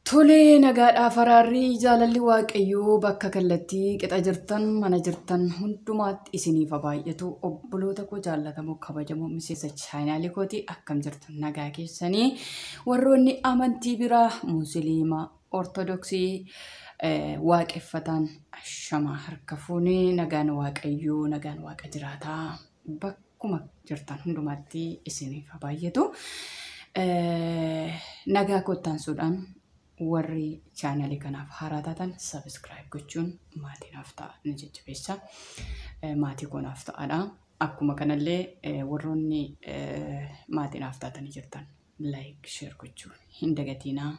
Tolee, nagaadhaaf araarri jaalalli Waaqayyoo bakka kallattii qixa jirtan mana jirtan hundumaatti isiniif haa baay'atu. Obboloota koo jaallatamoo kabajamoo miseensa chaanaalii kooti, akkam jirtan? Nagaa keessanii? Warroonni amantii biraa, Musliima, Ortodoksii, Waaqeffatan, ashamaa, harka fuunee. Nagaan Waaqayyoo, nagaan Waaqa jiraataa bakkuma jirtan hundumaatti isiniif haa baay'atu. Nagaa kottaansuudhaan, warri chaanalii kanaaf haaraa taatan subscribe gochuun maatii naaf ta'a, ni jajjabeessa. Maatii koo naaf ta'aadha. Akkuma kanallee warroonni maatii naaf taatanii jirtan like, share gochuun hin dagatiinaa.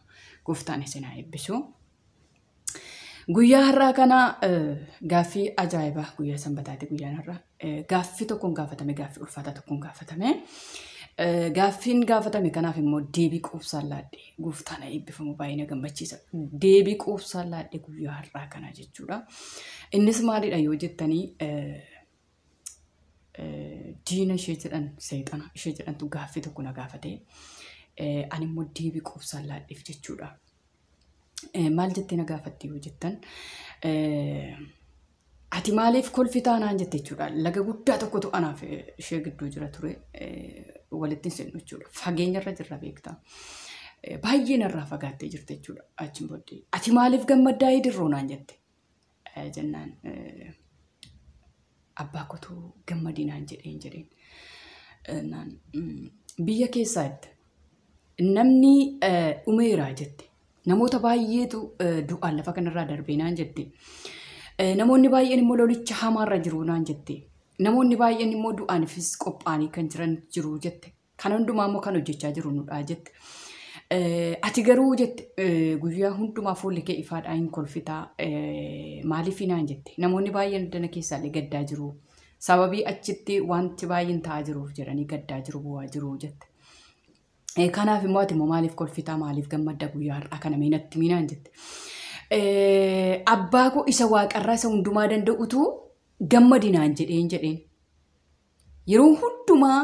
Gooftaan isin haa eebbisu. Guyyaa har'aa kana gaaffii ajaa'ibaa, guyyaa Sanbataati guyyaan har'aa. Gaaffii tokkoon gaafatame, gaaffii ulfaataa tokkoon gaafatame. Gaaffiin gaafatame kanaaf immoo deebii quubsaan laadhe. Gooftaan haa eebbifamu, baay'ee na gammachiisa. Deebii quubsaan laadhe guyyaa har'aa kana jechuudha. Innis maalidha yoo jettanii, diina ishee jedhan, seexana ishee jedhantu gaaffii tokko na gaafate. Ani immoo deebii quubsaan laadheef jechuudha. Maal jettee na gaafatte yoo jettan, ati maaliif kolfitaa naan jette jechuudha. Laga guddaa tokkotu anaaf ishee gidduu jira ture. Walitti hin seennu jechuudha. Fageenyarra jirra, beektaa. Baay'ee narraa fagaattee jirte jechuudha. Achiin booddee ati maaliif gammaddaa dirroo naan jette. Jennaan, abbaa kootu gammadii naan jedheen jedheen. Naan biyya keessaa jette. Namni dhumeera jette. Namoota baay'eetu du'aan lafa kanarraa darbee naan jette. Namoonni baay'een immoo lolicha hamaarra jiru naan jette. Namoonni baay'een immoo du'aanifis qophaa'anii kan jiran jiru jette. Kana hundumaa immoo kan hojjechaa jiru nudha jette. Ati garuu jette, guyyaa hundumaa fuulli kee ifaadhaa, hin kolfitaa, maaliif naan jette. Namoonni baay'een addana keessaallee gaddaa jiru. Sababii achitti wanti baay'een ta'aa jiruuf jedhanii gaddaa jiru, bu'aa jiru jette. Kanaaf immoo ati immoo maaliif kolfitaa, maaliif gammadda guyyaa har'aa kana, mee natti himi naan jette. Abbaa koo isa waaqarraa, isa hundumaa danda'utu gammadi naan jedheen jedheen. Yeroo hundumaa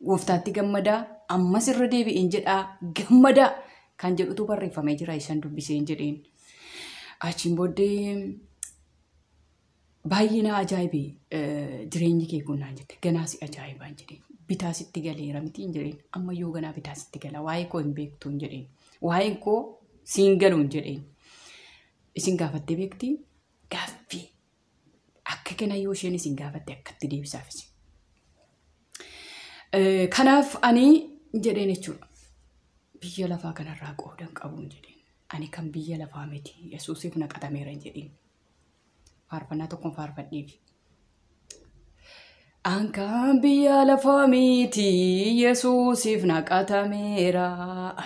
Gooftaatti gammadaa, ammas irra deebi'een jedhaa, gammadaa kan jedhutu barreeffamee jira, isan dubbiseen jedheen. Achiin booddee, baay'ee na ajaa'ibe jireenyi kee kun naan jette. Ganaa si ajaa'ibaan jedheen. Bitaa sitti galeera miti hin jedheen. Ammayyuu ganaa bitaa sitti gala. Waa'ee koo hin beektu hin jedheen. Waa'een koo siin galu hin jedheen. Isin gaafattee beektii? Gaaffii akka kana yoo isheen isin gaafatte akkatti deebisaafis. Kanaaf ani jedheen jechuudha. Biyya lafaa kanarraa qoodan qabuun jedheen. Ani kan biyya lafaa miti. Yesuusiif naqatameera hin jedheen. Faarfannaa tokkoon faarfadheefi. Ankaan biyya lafaa miti, Yesuusiif naqatameera.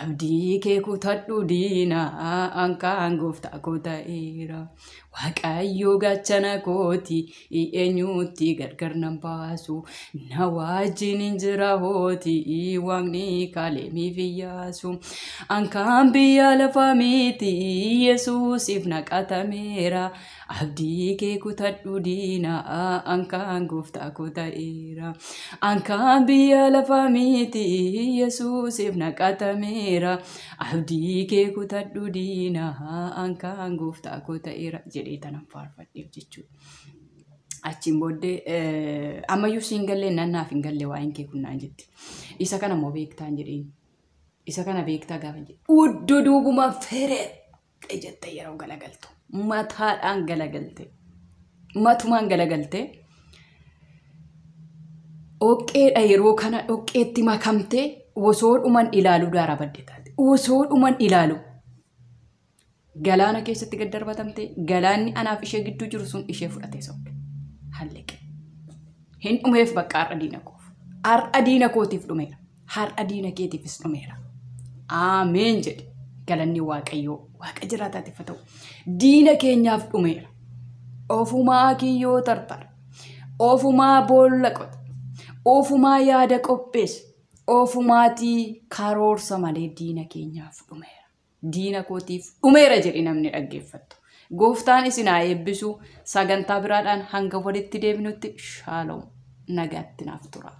Abdii kee kutadhu diina, ankaan Gooftaa koo ta'eera. Waaqayyo gaachana kooti, eenyutti gargar nan baasu? Na wajjin hin jira hooti, Waaqni Kaaleemiif Iyyaasu. Ankaan biyya lafaa miti, Yesuusiif naqatameera. Abdii kee kutadhu diina, ankaan Gooftaa koo ta'eera. Ankaan biyya lafaa miti, Yesuusiif naqatameera. Abdii kee kutadhu diina, ankaan Gooftaa koo ta'eera jedhee tanan faarfadheef jechuudha. Achiin booddee, ammayyuu siin gallee, nannaaf hin galle waa'een kee kun naan jetti. Isa kana immoo beektaan jedheen. Isa kana beektaa gaafa jedhe. Udduu duubuma feree jette yeroo galagaltu. Mataadhaan galagalte. Matumaan galagalte. Dhoqqeedha, yeroo kana dhoqqeetti makamtee osoo dhuman ilaaluu daara badde taate. Osoo dhuman ilaalu. Galaana keessatti gad darbatamte, galaanni anaaf ishee gidduu jiru sun ishee fudhatee sokke. Halliqe. Hin dhumeef bakka har'a diina koof. Har'a diina kootiif dhumeera. Har'a diina keetiifis dhumeera. Ameen jedhe. Galanni Waaqayyoo Waaqa jiraataatiif haa ta'u. Diina keenyaaf dhumeera. Ofumaa kiyyoo tartara. Ofumaa boolla qota. Ofumaa yaada qopheessa. Ofumaatii karoorsa malee diina keenyaaf dhumeera. Diina kootiif dhumeera jedhi namni dhaggeeffattu. Gooftaan isin haa eebbisu. Sagantaa biraadhaan hanga walitti deebinutti shaaloom, nagaatti naaf tura.